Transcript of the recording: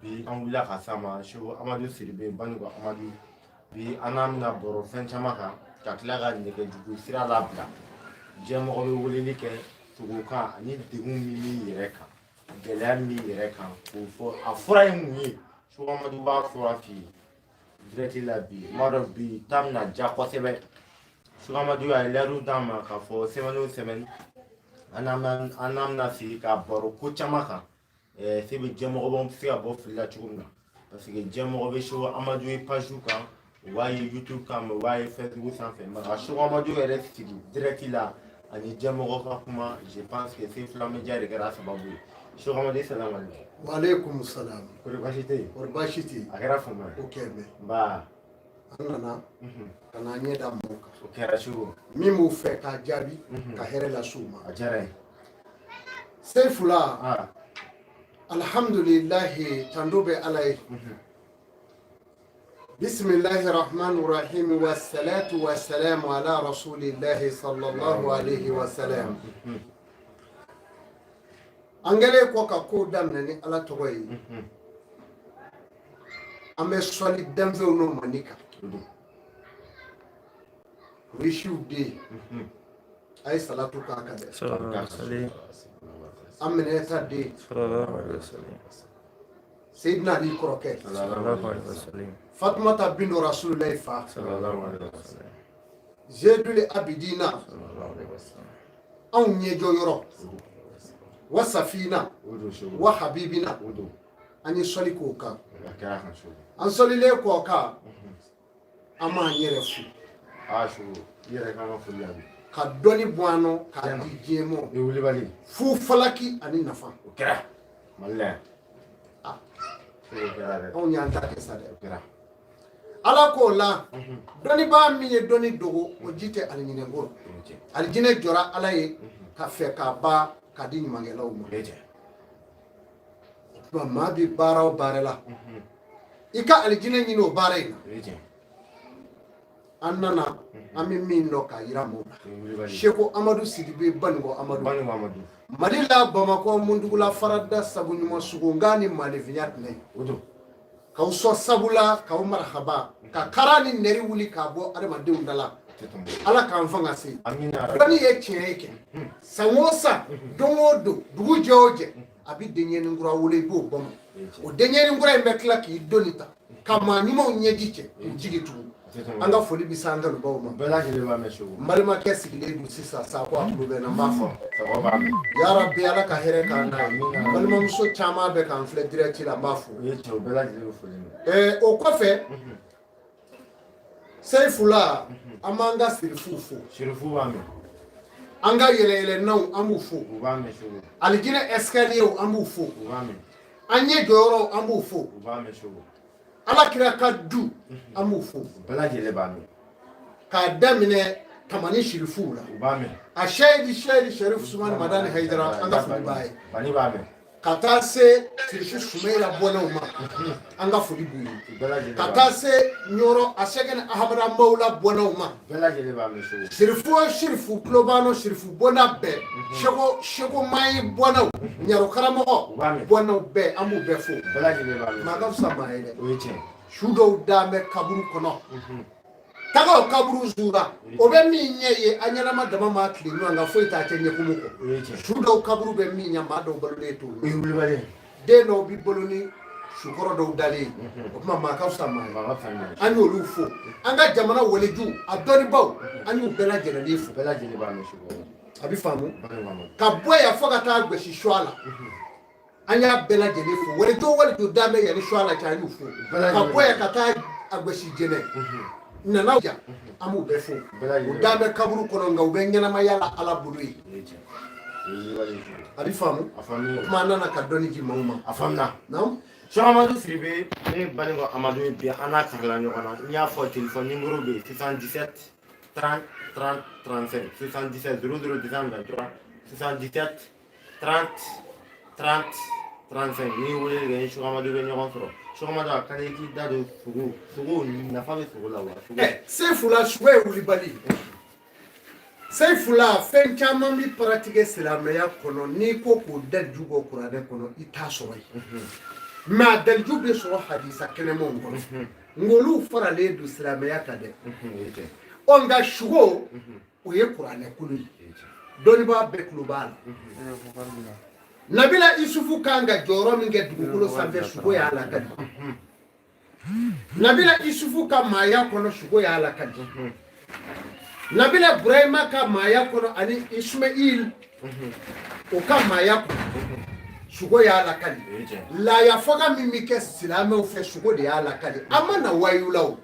Bi an wulila ka s'a ma, Seko Amadu Sidibe, Banikɔ Amadu. Bi an n'a bɛna baro fɛn caman kan, ka tila ka nɛgɛjuru sira labila. Diɲɛmɔgɔ bɛ weleli kɛ sogo kan ani degun min b'i yɛrɛ kan, gɛlɛya min b'i yɛrɛ kan, k'o fɔ. A fura ye mun ye? Seko Amadu b'a fura f'i ye direct la bi. N b'a dɔn bi ta bɛna diya kosɛbɛ. Seko Amadu a ye layidu d'an ma k'a fɔ semaine o semaine, an n'a bɛna sigi ka baro ko caman kan, se bɛ diɲɛmɔgɔ bɛ se ka bɔ fili la cogo min na, parce que diɲɛmɔgɔ bɛ Seko Amadu ye page kan, u b'a ye YouTube kan, u b'a ye Facebook sanfɛ, mais ka Seko Amadu yɛrɛ sigi direct la ani diɲɛmɔgɔ ka kuma, je pense que Sefula Media de kɛra sababu ye. Seko Amadu, salamu aleykum. Waaleykum salam. Kɔri baasi tɛ yen? Kɔri baasi tɛ yen. A kɛra fama ye. O kɛ mɛ. Nba. An nana ka n'an ɲɛ da mɔgɔw kan. O kɛra cogo. Min b'u fɛ k'a jaabi, ka hɛrɛ lase u ma. A diyara n ye. Sefula. Alhamdulilahi, tando bɛ Ala ye. Bisimilahi rahmani rahim, wa salatu wa salamu ala rasulillahi sallallahu alaihi wa sallam. An kɛlen kɔ ka kow daminɛ ni Ala tɔgɔ ye, an bɛ sɔli danfɛnw n'o mandi kan. Risiw den, a ye salatu k'a kan dɛ. Aminata den, Seyidina Ali kɔrɔkɛ, Fatumata bintu Rasulilayi fa, Zeduli Abidina, anw ɲɛjɔ yɔrɔ, wa safina wa habibina, an ye sɔli k'o kan. An sɔlilen k'o kan, an b'an yɛrɛ fo ka dɔnni bɔ an nɔ k'a di diɲɛ ma fu falaki ani nafa. Anw y'an ta kɛ sa dɛ. Ala k'o la, dɔnnibaa min ye dɔnni dogo, o ji tɛ alijinɛ ko. Alijinɛ jɔra Ala ye ka fɛ k'a ba k'a di ɲumankɛlaw ma. O tuma, maa bɛ baara o baara la, i ka alijinɛ ɲini o baara in na. An nana, an bɛ min dɔn k'a yira maaw la. Seko Amadu Sidibe, Banikɔ Amadu, Mali la, Bamakɔ Mundugula, farada sabu ɲuman sugo nka ni maanifinya tɛnɛ k'aw sɔn sabula, k'aw marahaba, ka kara ni nɛri wuli k'a bɔ adamadenw da la. Ala k'an fanga se. Dɔnni ye tiɲɛ ye kɛ san o san, don o don, dugu jɛ o jɛ, a bɛ denɲɛnin kura wolo, i b'o bɔ ma. O denɲɛnin kura in bɛ tila k'i doni ta ka maa ɲumanw ɲɛji cɛ k'u jigi tugu. An ka foli bɛ se an kanubaw ma. N balimakɛ sigilen don sisan, Sakɔ, a tulo bɛ n na, n b'a fɔ yarabi, Ala ka hɛrɛ k'an n'a ye. Balimamuso caman bɛ k'an filɛ direct la, n b'a fo. O kɔfɛ, Seyifula, an b'an ka sirifuw fo. An ka yɛlɛyɛlɛnaw, an b'u fo. Alijinɛ escalier, an b'u fo. An ɲɛ jɔyɔrɔw, an b'u fo. Ala kira ka du, an b'u fo. K'a daminɛ Tamani sirifuw la, a sɛyidi sɛyidi Sɛrifu Sumani Madani Hayidara, an ka foli b'a ye, ka taa se sirifu Sumeyira bɔnnaw ma, an ka foli b'u ye, ka taa se Ɲɔrɔ a Sɛkɛni Ahamada Mawula bɔnnaw ma. Sirifu o sirifu tulo b'an nɔ, sirifu bɔnna bɛɛ, Seko Mayi bɔnnaw, Ɲaro karamɔgɔ bɔnnaw bɛɛ, an b'u bɛɛ fo. Maa ka fisa maa ye dɛ. Su dɔw dalen bɛ kaburu kɔnɔ, taga o kaburu zuura, o bɛ min ɲɛ ye, an ɲɛnama dama maa tile ɲɔgɔn kan, foyi t'a cɛ ɲɛkumu kɔ. Su dɔw kaburu bɛ min ɲɛ, maa dɔw balolen t'o ye. Den dɔw b'i bolo ni sukɔrɔ dɔw dalen ye. O tuma, maa ka fisa maa ye. An y'olu fo. An ka jamana waliju, a dɔnnibaw, an y'u bɛɛ lajɛlen fo. A bɛ faamu ka bɔ yan fo ka taa gosi suwa la, an y'a bɛɛ lajɛlen fo. Waliju o waliju dan bɛ yan ni suwa la cɛ, an y'u fo. Ka bɔ yan ka taa a gosi Jɛnɛ nana ja, an b'u bɛɛ fo. U dan bɛ kaburu kɔnɔ, nka u bɛ ɲɛnamaya la Ala bolo ye. A bɛ faamu. O tuma, an nana ka dɔnni di maaw ma. A faamuna. Naamu. Cheikh Amadou Sidibe, ne Banikɔ Amadu ye, bi an n'a karila ɲɔgɔn na. N y'a fɔ, téléphone numéro bɛ yen: 77 30 30 35, 77 00 223, 77 30 30 35. N'i wele kɛ, ni Cheikh Amadou bɛ ɲɔgɔn sɔrɔ. Cheikh Amadou, a ka di i k'i da don sogo. Sogo nafa bɛ sogo la wa? Sogo. Sefula, sogo ye wulibali. Sefula, fɛn caman bɛ pratiquer silamɛya kɔnɔ, n'i ko k'o da ju bɔ kuranɛ kɔnɔ, i t'a sɔrɔ yen. Mais a daliju bɛ sɔrɔ hadisa kɛnɛmanw kɔnɔ, nk'olu faralen don silamɛya kan dɛ. Ɔ, nka sugo, o ye kuranɛ kolo ye, dɔnnibaa bɛɛ tulo b'a la. Nabila Isufu kan ka jɔyɔrɔ min kɛ dugukolo sanfɛ, sugo y'a lakali. Nabila Isufu ka maaya kɔnɔ, sugo y'a lakali. Nabila Burahima ka maaya kɔnɔ ani Ismail, o ka maaya kɔnɔ, sugo y'a lakali. Laaya faga min bɛ kɛ silamɛw fɛ, sugo de y'a lakali. A ma na wayu la o.